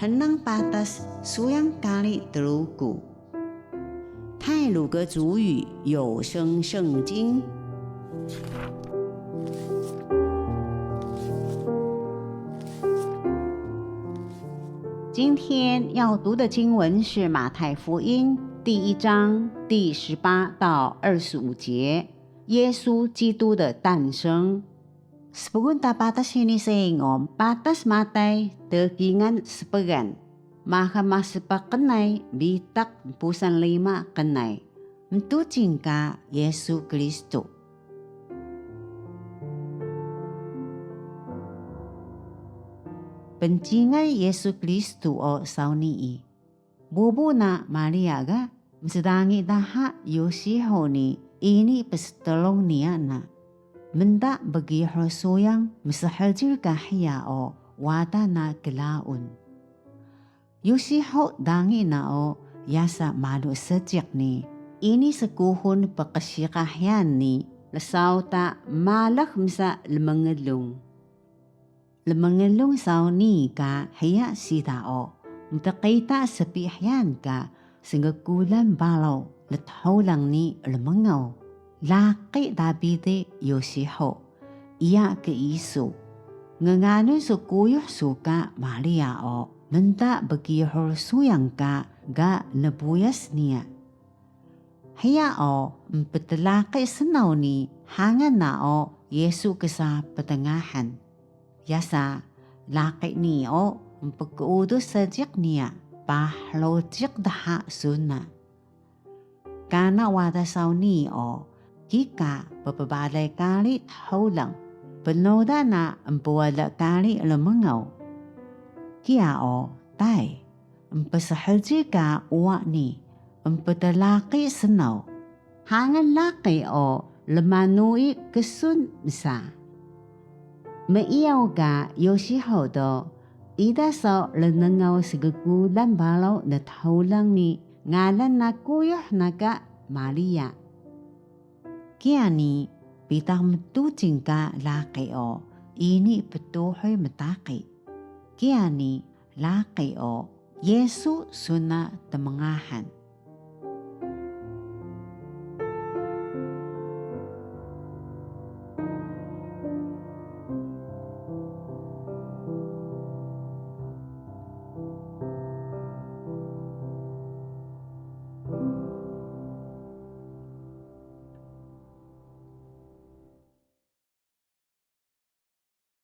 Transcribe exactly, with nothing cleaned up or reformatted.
Mnang patas suyang kari Truku. 太魯閣族語有聲聖經。今天要讀的經文是馬太福音第一章第十八到二十五節，耶穌基督的誕生。 Spgun ta patas hini sayang o, patas Matay tkingal spgan, maxal ma spah knay bitaq mpusal rima knay. Mtucing ka Yisu Kristu. Pncingal Yisu Kristu o saw nii. Bubu na Maria ga msdangi daha Yosihu ni ini pstrung niya na. Mnda bgihur suyang mshjil ka hiya o wada na klaun. Yosihu dangi na o yasa malu seejiq ni ini skuxun pqsiqa hyaan ni rsaw ta malax msa lmnglung. Lmnglung saw nii ka hiya siida o mtqita spi hyaan ka sngkulan baraw lthulang ni rmngaw, laqi Dabidi Yosihu, iya kiisu. Gnganun su kuyuh su ka Maria o mnda bgihur suyang ka ga nbuyas niya. Hiya o mptlaqi snaw ni hangan na o Yisu ksa ptngahan. Yasa laqi nii o mpkeudus seejiq niya, paah ruciq dha sun na. Kana wada saw nii o kika ppbalay kari thulang, pnuda na empwala kari rmngaw. Kiya o tay, mpshjil ka uwa ni, mptlaqi snaw. Hangan laqi o lmanui ksun msa. Meiyaw ka Yosihu do, ida saw rnngaw sngkulan baraw lthulang ni ngalan na kuyuh na ka Maria. Kiya ni bitaq mtucing ka laqi o ini ptuhuy mtaqi. Kiya ni laqi o Yisu sun na tmngahan.